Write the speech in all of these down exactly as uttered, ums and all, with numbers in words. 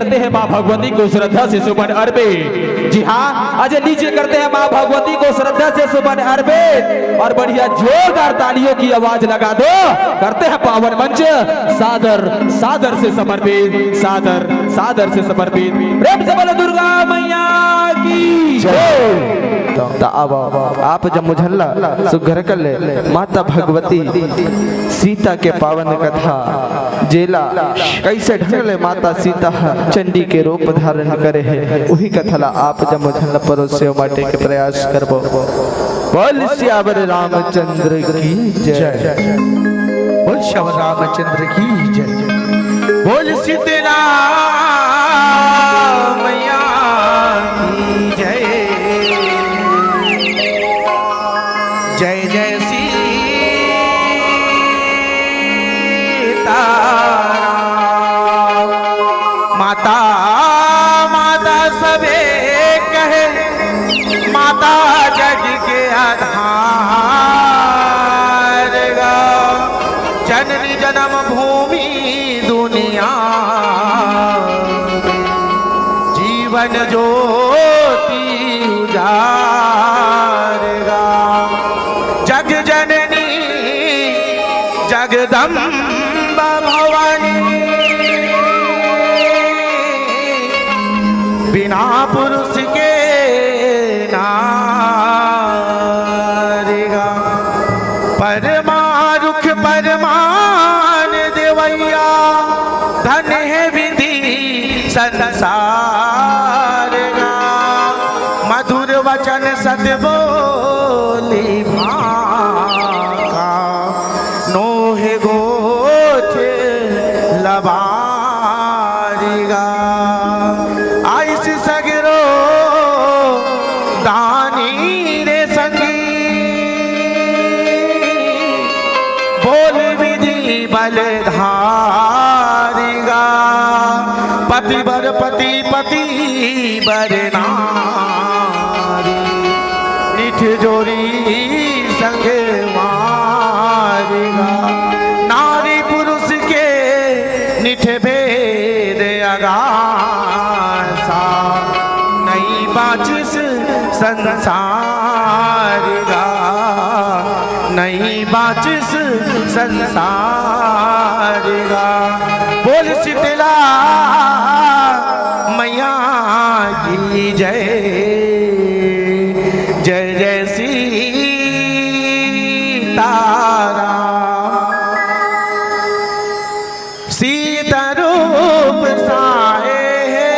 करते हैं माँ भगवती को श्रद्धा से सुमन अर्पित। जी हाँ, अजय लीजिए, करते हैं माँ भगवती को श्रद्धा से सुमन अर्पित और बढ़िया जोरदार तालियों की आवाज लगा दो। करते हैं पावन मंच सादर, सादर से समर्पित, सादर, सादर से समर्पित। प्रेम से बोलो दुर्गा मैया की जय। त अब आप जम्मो झन ला सुघर कर ले माता भगवती सीता के पावन कथा, जेला कइसे ढंग ले माता सीता ह चंडी के रूप धारण करे हे, उही कथा ला आप जम्मो झन ला परोसे बांटे के प्रयास करबो। बोल सियावर रामचंद्र की जय। जय। बोल सियावर रामचंद्र की जय। बोल सीतेला मैया की जय। जय जय सीताराम। माता माता सबे कहे, माता जग के आधार गा। जननी जन्म भूमि दुनिया, जीवन ज्योति उजारगा। जग जननी जगदम्बा भवानी, बिना पुरुष के नारगा। परमा रुख परमान देवैया, धन है विधि संसार गा। मधुर वचन सत बोली भाखा, नोहे गोठ लबार गा। आइस सगरो दानी रे संगी, बोल विधि बल धारिगा। पति बर पति पति बर नारी, निठ जोरी संग मारिगा। नारी पुरुष के निठ भेद अगासा, नइ बाँचिस संसार गा, नइ बाँचिस संसार गा। बोल शीतला मैया की जय, जय जय सीताराम। सीता रूप साए हे,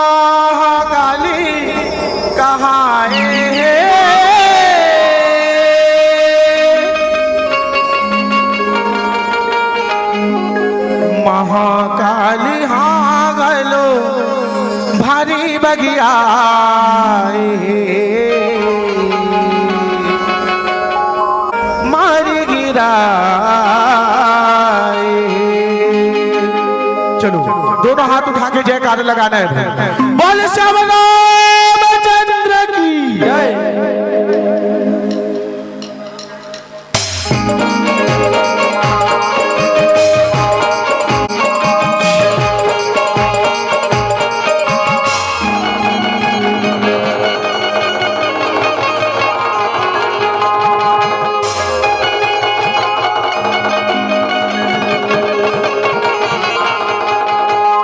महाकाली कहाए हे। महाकाली हाँ घलो भारी बगियाए हे, मारी गिराए हे। चलो, दोनों हाथ उठा के जयकार लगाना है भाई। बोल श्याम रामचंद्र की जय।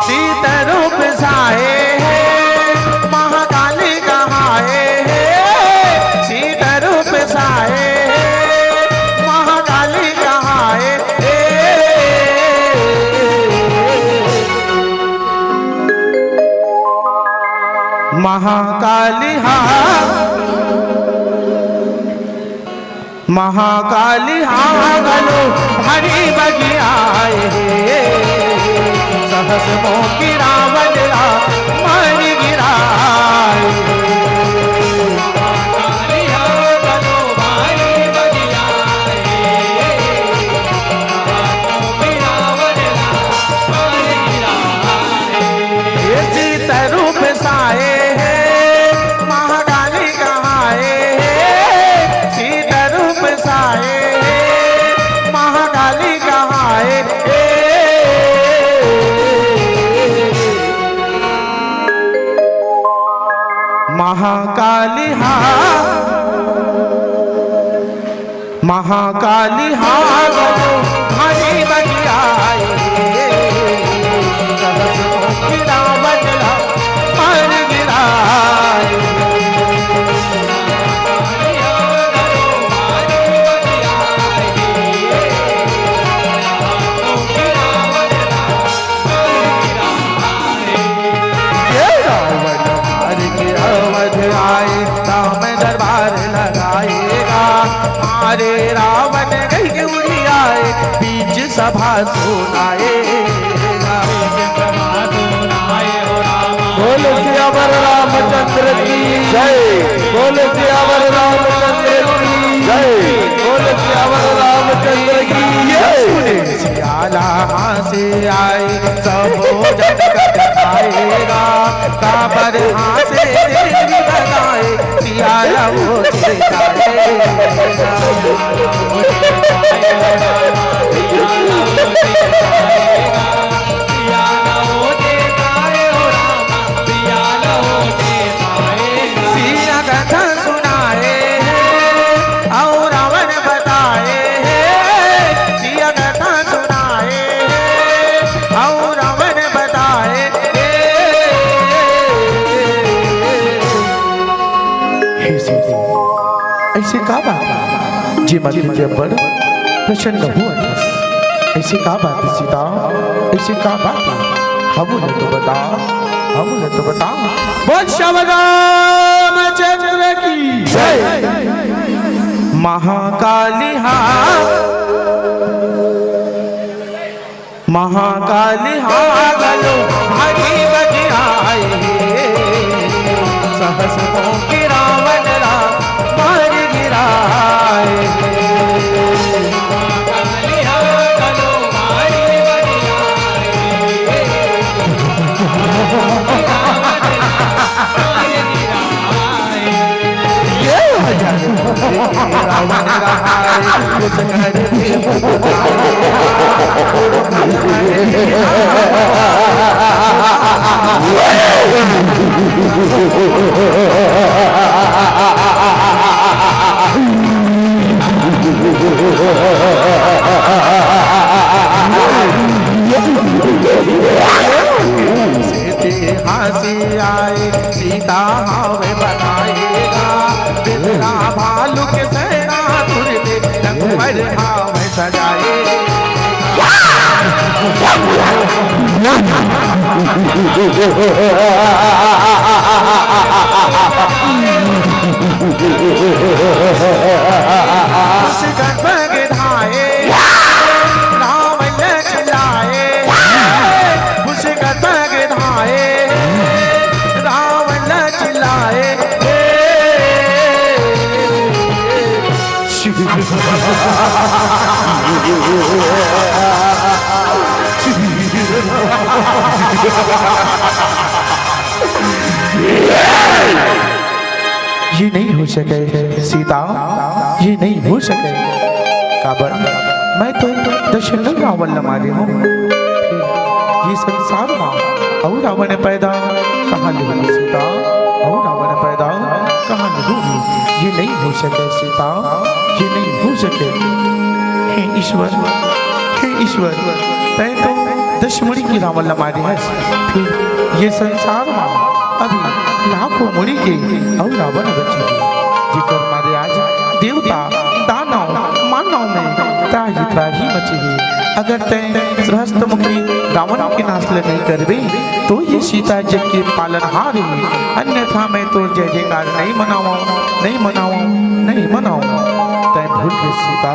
सीत रूप साए हे, महाकाली कहाए हे। सीत रूप साए हे, महाकाली कहाए हे। महाकाली हा महाकाली हाँ घलो भारी बगियाए हे, सहस मोके रावण ला मारी गिराए हे। हे सीत रूप साए हे, महाकाली कहाए हे। सीत रूप महाकाली हा गलो भारी बगियाए, सहस मुखी रावण ला मार गिराए। ये रावण मार के अवध आए, राम दरबार लगाएगा। मारे रावण कह के उड़ी आए, बीच सभा सुनाएगा। बोल सियावर रामचंद्र की जय। बोल सियावर रामचंद्र की जय। बोल सियावर रामचंद्र की जय। सियाला हां से आए, सब जगत खाएगा। काबर हां से देवी बनाए, सियाला वो देखाएगा। सिया कथा सुनाए हे, अउ रावण बताए हे। सिया कथा सुनाए हे, अउ रावण बताए हे। हे सीता, ऐसे का बात हे? जे मन के ऊपर प्रसन्न हुआ था। ऐसे का बात हे सीता? ऐसे का बात हे? हमन ला तो बता, हमन ला तो बता। बोल श्याम रामचंद्र की जय। महाकाली हा, महाकाली हा गलो भारी बगियाए, सहस मुखी रावण ला मार गिराए। हांसी आए, सीता हावे बनाएगा। बिरला भालू के सेना तुरते, रंग पर हावे सजाएगा। उसका पग धाए, रावण चिल्लाए। उसका पग धाए, रावण चिल्लाए। ये नहीं हो सके सीता, ये नहीं हो सके। काबर मैं तो दशरथ रावण ला मारे हंव। ये संसार मा अउ रावण पैदा कहां ले होही सीता, अउ रावण पैदा कहां ले होही? ये नहीं हो सके सीता, ये नहीं हो सके। हे ईश्वर, हे ईश्वर, तैं तो दस मुड़ी के रावण ला मारे हस, फेर ये संसार मा अभी लाखों मुड़ी के अउ रावण बचे हे, जेकर मारे आज देवता, दानव, मानव में त्राहि त्राहि मचे हे। अगर तैं सहस्त्र मुखी रावण के नाश ल नहीं करबे, तो ये सीता जग के पालनहार हे, अन्यथा मैं तोर जय जयकार नहीं मनावंव, नहीं मनावंव, नहीं मनावंव। तैं भूल गे सीता,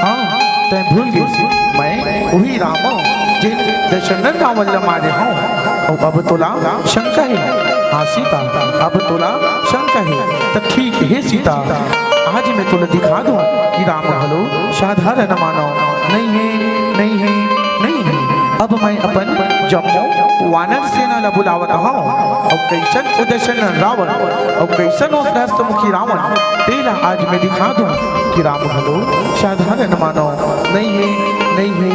हां, तैं भूल गे सीता, मैं उही राम हंव, जेन दशरथ रावण ल मारे हंव। अउ अब तोला शंका हे, हां सीता, अब तोला शंका हे। त ठीक हे सीता, आज मैं तोला दिखा दूं कि राम घलो साधारण मानव नहीं हे, नहीं हे, नहीं हे। अब मैं अपन जम्मो वानर सेना ला बुलावत हंव, अउ कइसन वो दशरथ रावण, अउ कइसन वो सहस्त्र मुखी रावण, तेला आज मैं दिखा दूं कि राम घलो साधारण मानव नहीं हे, नहीं हे,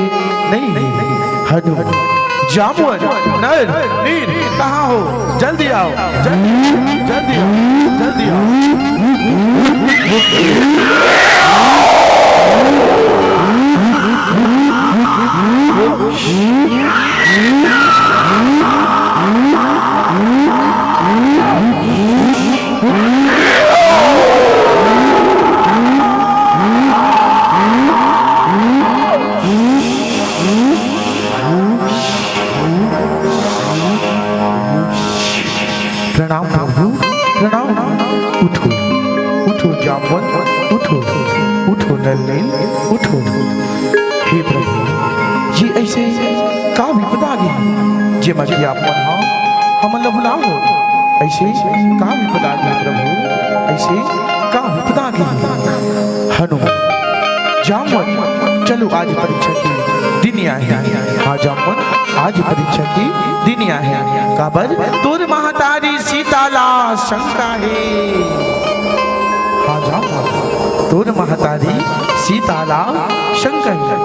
नहीं हे। हनु, जामुन, नल, नीर, कहां हो? जल्दी आओ, जल्दी, जल्दी आओ, जल्दी आओ। ले उठो। हे प्रभु, ये अइसे का विपदा आगे, जेमा कि आप मन ह हमन ला बुलाओ? अइसे का विपदा आगे प्रभु, अइसे का विपदा आगे? हनुमान, जामवंत, चलो आज परीक्षा के दिन आए हे। हाँ जामवंत, आज परीक्षा के दिन आए हे। काबर? तोर महतारी सीता ला शंका हे। हाँ जामवंत, तोर महतारी सीता ला शंका हे।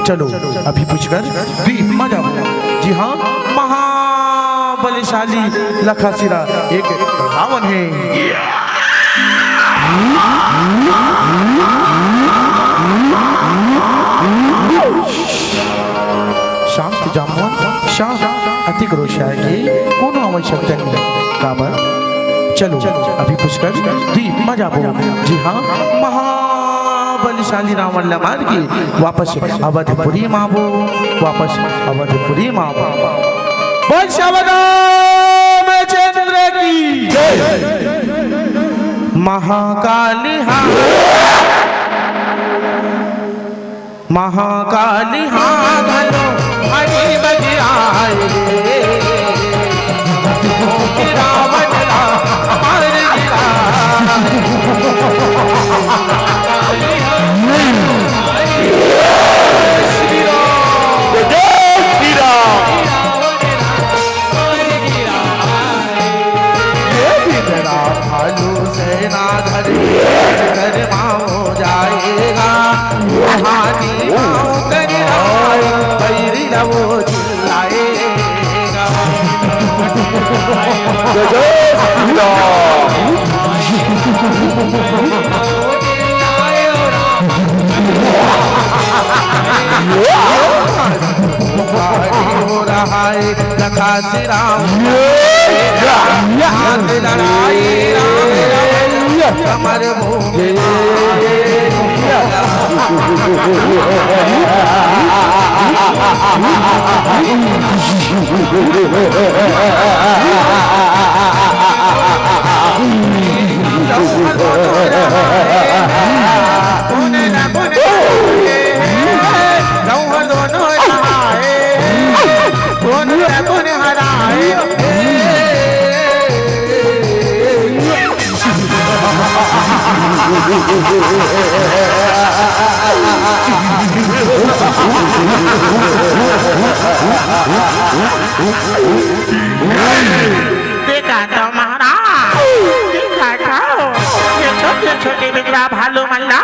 चलो अभी पुछकर द्वीप मा जाबो। जी हाँ, महाबलशाली लखासीरा एक रावण हे। शांत जामवंत, शांत। अतिक रोषाय के कोनो आवश्यकता नहीं। काबर? चलो अभी पुछकर द्वीप मा जाबो। जी हाँ, महाबलशाली रावण ला मार के वापस अवधपुरी मा आबो, वापस अवधपुरी मा आबो। बोल श्री रामचंद्र की जय। महाकाली हाँ, महाकाली हाँ घलो हरी बगियाए रे। रावण ला मार गिराए। जय श्री राम। ये भी मेरा भालू सेना धरी कर माओ जाएगा। हाथी पाँव कर आए, बैरी ला वो चिल्लाएगा। जय जय श्री राम। हो रहा है लखासी राम। हाथ लड़ाई राम, राम, कमर भूमि देखा तो महाराज, देखा तो, ये छोटे छोटे बिंदरा भालू मन ला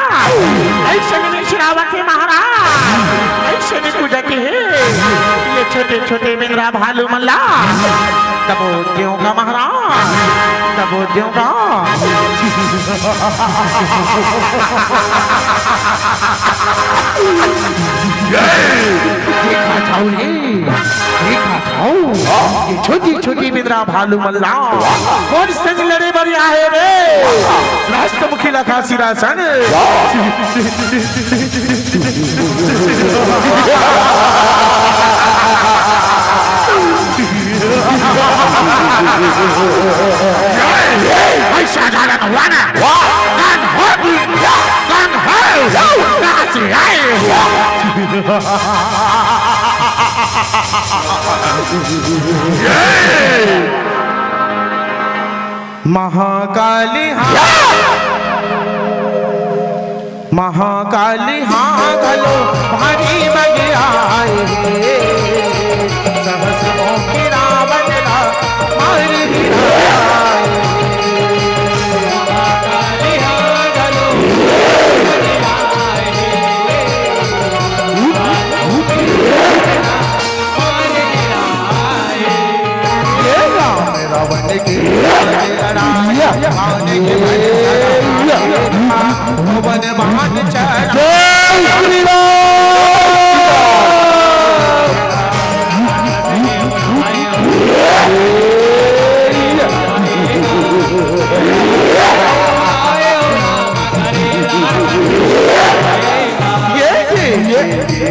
अइसे नहीं बिसरावत हे महाराज, अइसे नहीं पूजत हे। ये छोटे छोटे बिंदरा भालू मन ला तब देव का महाराज, तब देव का। देखा जाओ रे, देखा जाओ, ये छोटी छोटी बिंदरा भालू मन ला कोन संग लड़े बर आहे रे? राष्ट्रमुखी लखासी रासन। ऐसा गाना वाना। वाह। गान हो तू। गान हो। कहाँ से आए? महाकाली हाँ। महाकाली हाँ घलो भारी बगियाए हे। सहस मोके रावण ला मार गिराए। महाकाली हाँ घलो भारी बगियाए हे। रावण की लड़ाई, भवन बाण चढ़ा। जय श्री राम। ये, ये, ये।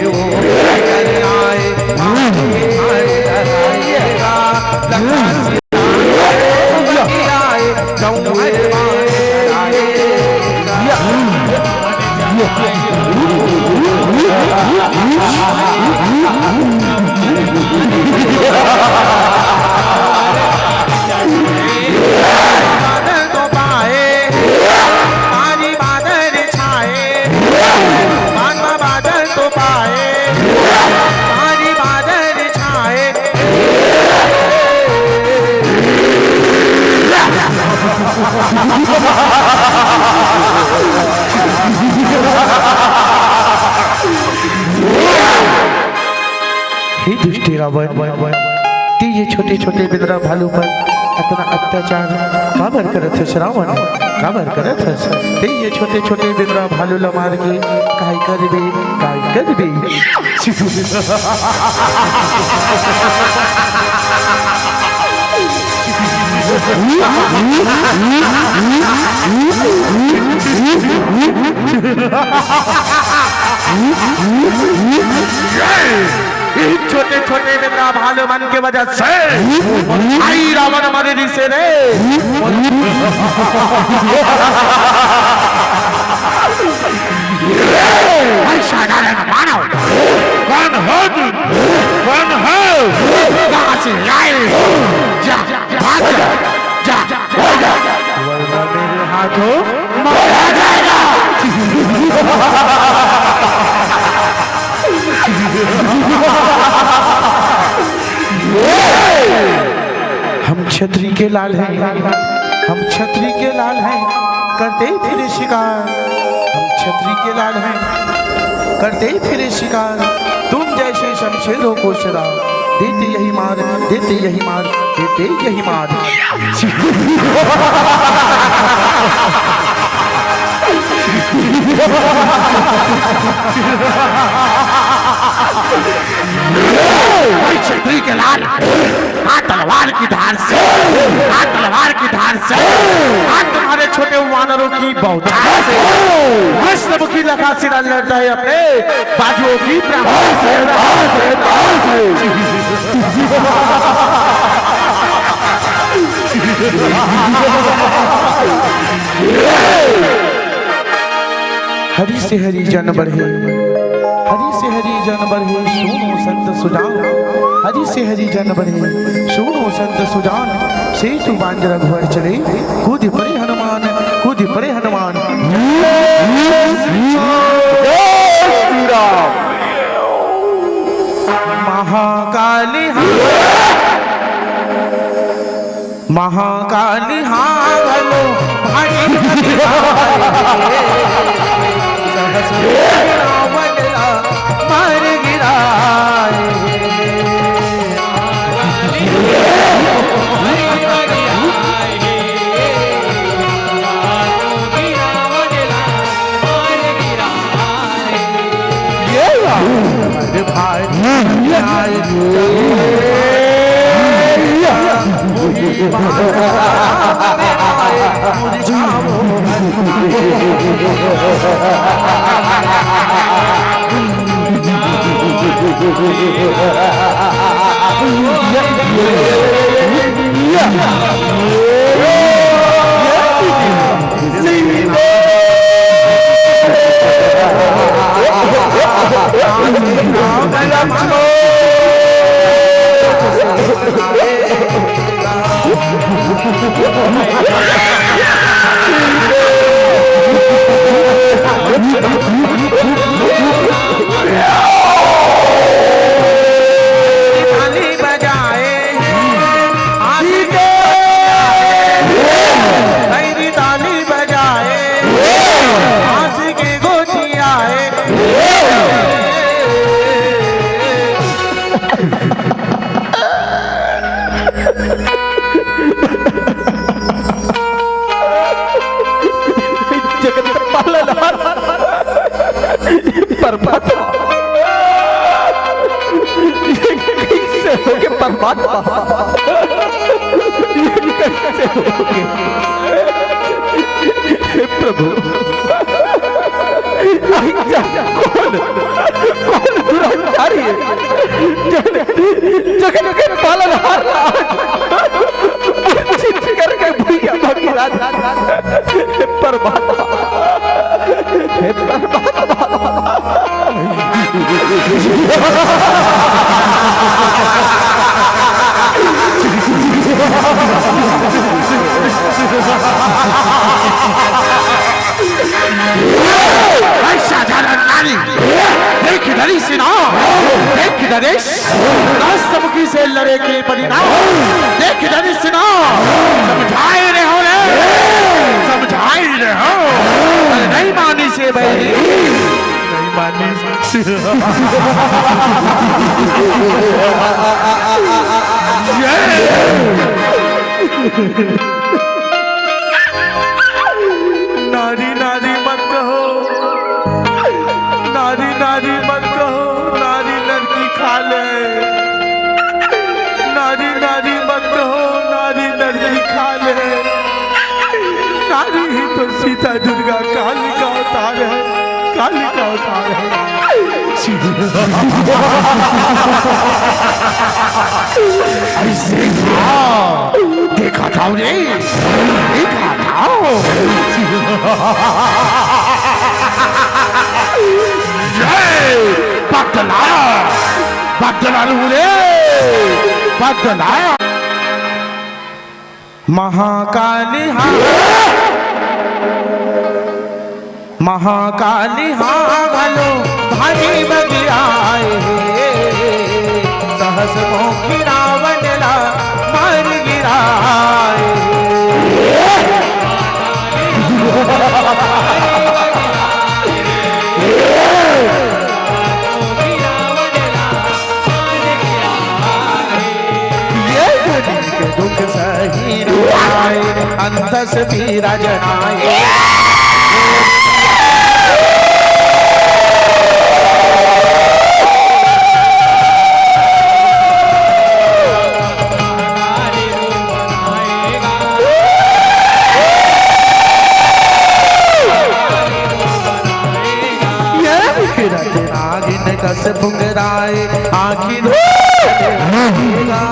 अब ते ये छोटे-छोटे बेंदरा भालू पर अतना अत्याचार काबर करत हस रावण? काबर करत हस? ते ये छोटे-छोटे बेंदरा भालू ल मार के काय करबे, काय करबे? इन छोटे-छोटे बेंदरा भालू मन के वजह से भाई रावण मरे रिहिसे रे। भाई साधारण मानव, कौन हो तुम? कौन हो? कहाँ से आए? जा, भाग जा, जा, जा, भाग जा। वरना मेरे हाथों मारा जाएगा। हम छतरी के लाल हैं, हम छतरी के लाल हैं, करते फिरे शिकार। हम छतरी के लाल हैं, करते फिरे शिकार। तुम जैसे शमशेरों को सदा देते यही मार, देते यही मार, देते यही मार। भाई छतरी के लाल, हाथ तलवार की धार से, हाथ तलवार की धार से, हाथ तुम्हारे छोटे वानरों की बौछार से, मस्तमुखी लखासी लड़ता है अपने बाजुओं की प्रहार से। हरि से हरि जन बढ़े, हरि से हरि जन बढ़े, सुनो संत सुजान। हरि से हरि जन बढ़े, सुनो संत सुजान। सेतु बांध रघुवर चले, कूद पड़े हनुमान, कूद पड़े हनुमान। जय श्री राम। महाकाली हाँ। महाकाली हाँ घलो भारी घबराए, सहस रावण ला मार गिराए। ताली बजाए, आशिक, भैरी ताली बजाए, आशिक गोटियाए। जगत पालनहार परमात्मा, ये कैसे हो गए परमात्मा? ये कैसे हो गए? हे प्रभु, ऐसा कौन, कौन दुराचारी है, जन, जगत के पालनहार आज मूर्छित करके भुइयां भंगिरा, हे परमात्मा, हे परमात्मा। ऐसा जाना नारी, देख डरी सिना, देख डरे, राष्ट्रमुखी से लड़े के परी ना, देख डरी सिना, समझाए रहे हो रे, समझाए रहे हो, अरे नहीं मानी से भाई। पानी। नारी नारी मत कहो, नारी नारी मत कहो, नारी नरकी खा ले। नारी नारी मत कहो, नारी नरकी खा ले। नारी ही तो सीता दुर्गा काली का अवतार है, काली का अवतार है। अरे सिंह, देखा था उन्हें, देखा था। जय पगला, पगला लूले, पगला। महाकाली हाँ, महाकाली हाँ घलो भारी बगियाए हे, सहस मोखी रावण ला मार गिराए। ये दुख सही नाय, अंतस पीरा जनाए। ये दुख रचना नागिन कस फुकराए, आँखी धोएगा,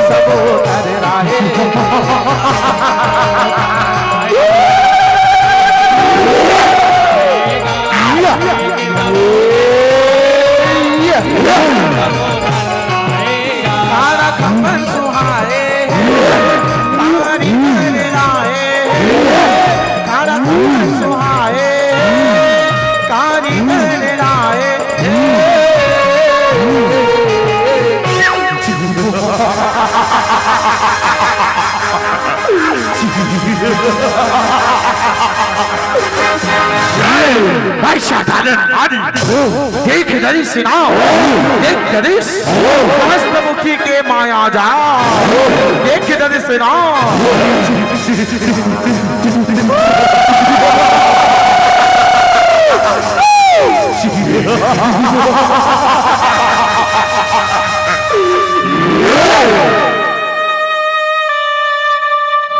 सबो कर राहे। तारा खपन सुहाए, तारी कर लाए। कारा सुहाए, कारी कर लाए। ऐसा डालन आदि। देख डरिस ना, देख डरिस। सहस्त्रमुखी के माया जाल। देख डरिस ना।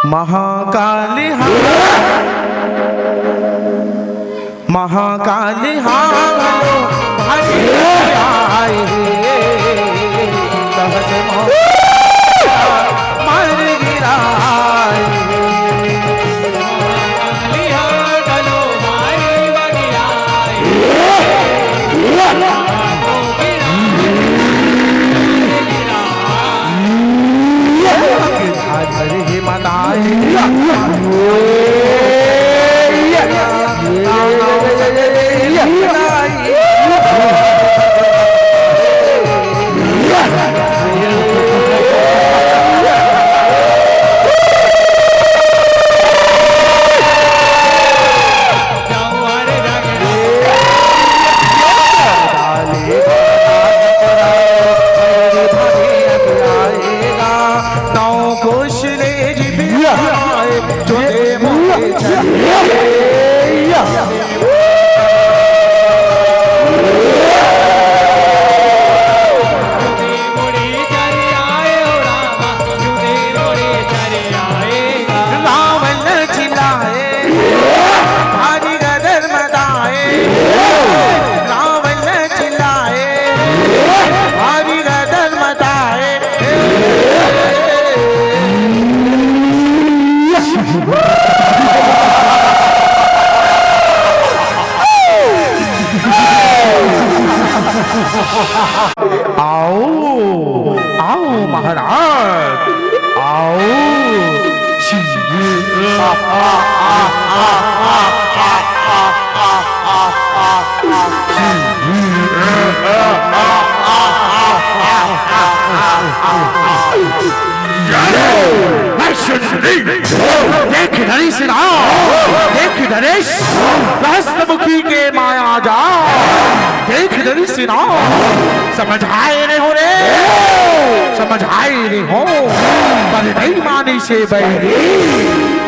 महाकाली हाँ, महाकाली हाँ, भारी आए, सहस मोखी मार गिराए। रावण चिल्लाए, भारी गदर मचाए। आओ, आओ महाराज, आओ। देख डरिस ना, देख अरे, सहस्त्रमुखी के माया जाल, देख दर्शिना, समझ आए रे हो रे, समझ आए रे हो, पर बेईमानी से बैरी,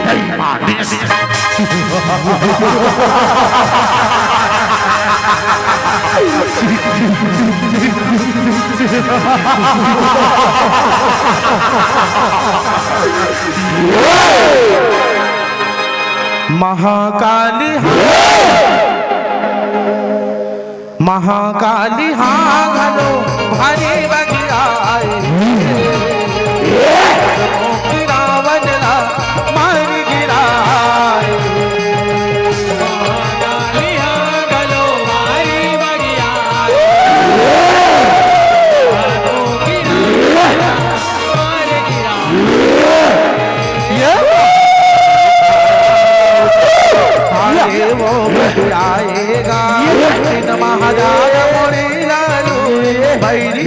बेईमानी से। महाकाली हाँ, महाकाली हाँ घलो भारी बगियाए। रावण ला मार गिराए। महाकाली हाँ घलो भारी बगियाए। ये वो बुलाएगा, ये दिन महाराज मोरे लालू, बैरी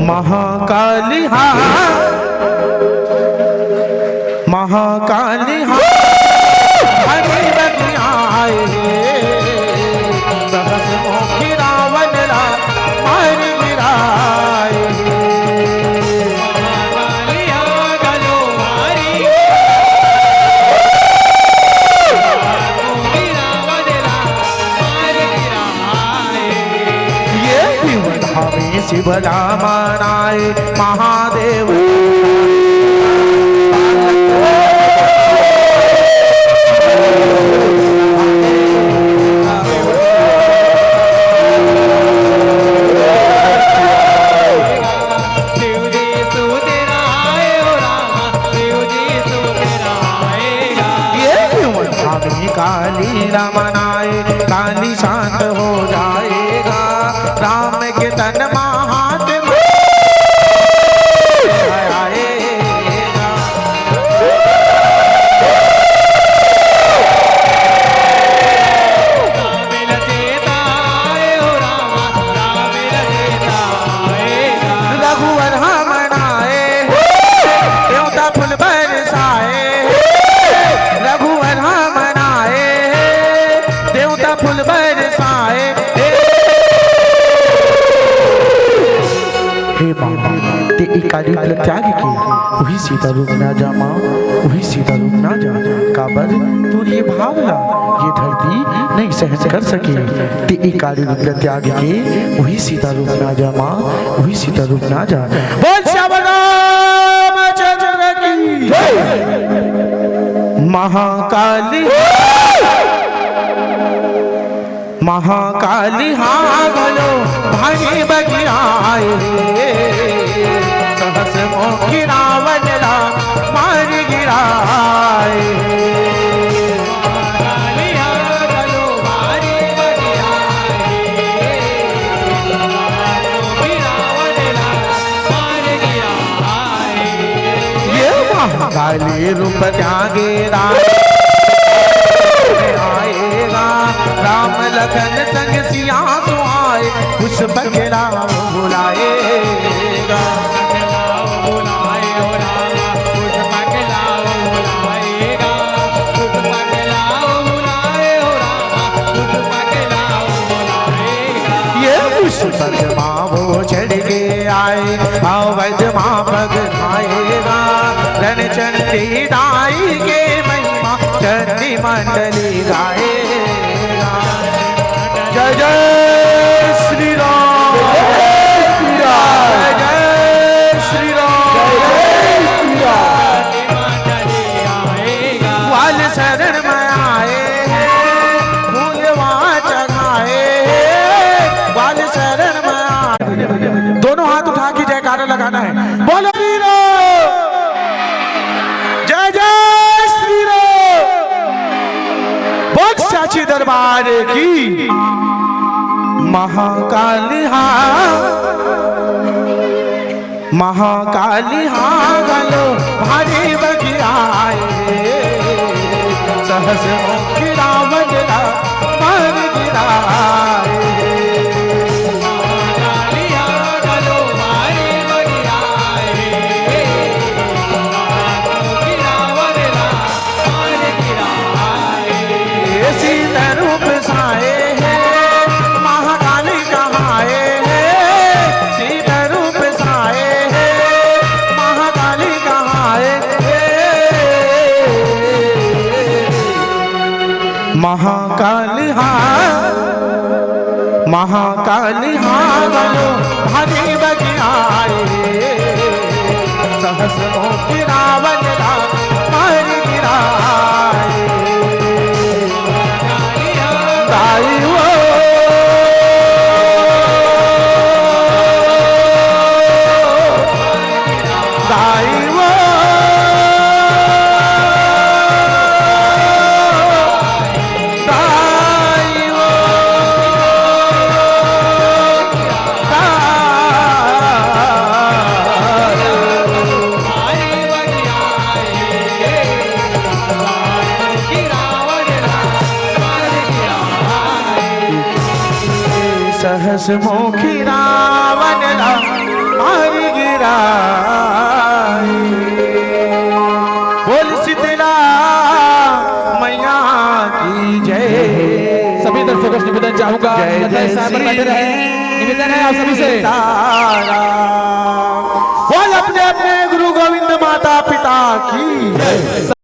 महाकाली हाँ, महाकाली हाँ, हरि बगियाए, सहस मोखी रावण ला मार गिराए। महाकाली हाँ, गलो मारी। ये भी धामे शिव ला मनाए महादेव। ये क्यों भाभी काली रमनाए, काली शांत हो जाएगा। राम के तन मा हाथ में आएगा। रघुवर हम आए, देवता फूल बरसाए। रघुवर हम आए, देवता फूल बरसाए। हे माँ, ते ए काली रूप ला त्याग के उही सीता रूप में आ जा माँ, उही सीता रूप में आ जा। काबर तोर ये भाव ला ये धरती नहीं सहन कर सके। ते ए काली रूप ला त्याग के उही सीता रूप में आ जा माँ, उही सीता रूप में आ जा। बोल श्याम रामचंद्र की जय। महाकाली, महाकाली हाँ घलो भारी बगियाए, सहस मोखी रावण ला मार गिराए। महाकाली हाँ घलो भारी बगियाए, सहस मोखी रावण ला मार गिराए। ये महाकाली रूप त्यागे राम आएगा, राम लखन संग सिया सुहाए, पुष्पक लाव बुलाएगा। ये पुष्पक माँ वो चढ़ के आए, अवध माँ पग आएगा। रणचंडी दाई के महिमा चंडी मंडली गाएगा। जय जय श्री राम। जय जय श्री राम। जय जय श्री राम। जय जय श्री राम। ग्वाल शरण में आए हैं, फूलवा चढ़ाए हैं, ग्वाल शरण में आए। दोनों हाथ उठा के जयकारा लगाना है। बोलो वीरो, जय जय श्री राम। बोल साची दरबार की। महाकाली हाँ, महाकाली हाँ गलो भारी बगियाए, सहस मुखी रावण ला मार गिराए। सीता रूप साए है, महाकाली कहाए है। सीता रूप साए है, महाकाली कहाए है। महाकाली हाँ, महाकाली हाँ गलो भारी बगियाए, सहस मोती रावण ला मार गिराए। दाई वो, दाई वो, दाई वो, दाई वो। सहस मुखी रावण ला मार गिराए। बोल शीतला मैया की जय। सभी दर्शकों से निवेदन चाहूंगा, जय जय साहब पर बैठे रहे। निवेदन है आप सभी से। सीताराम। बोल अपने अपने गुरु गोविंद माता पिता की जय।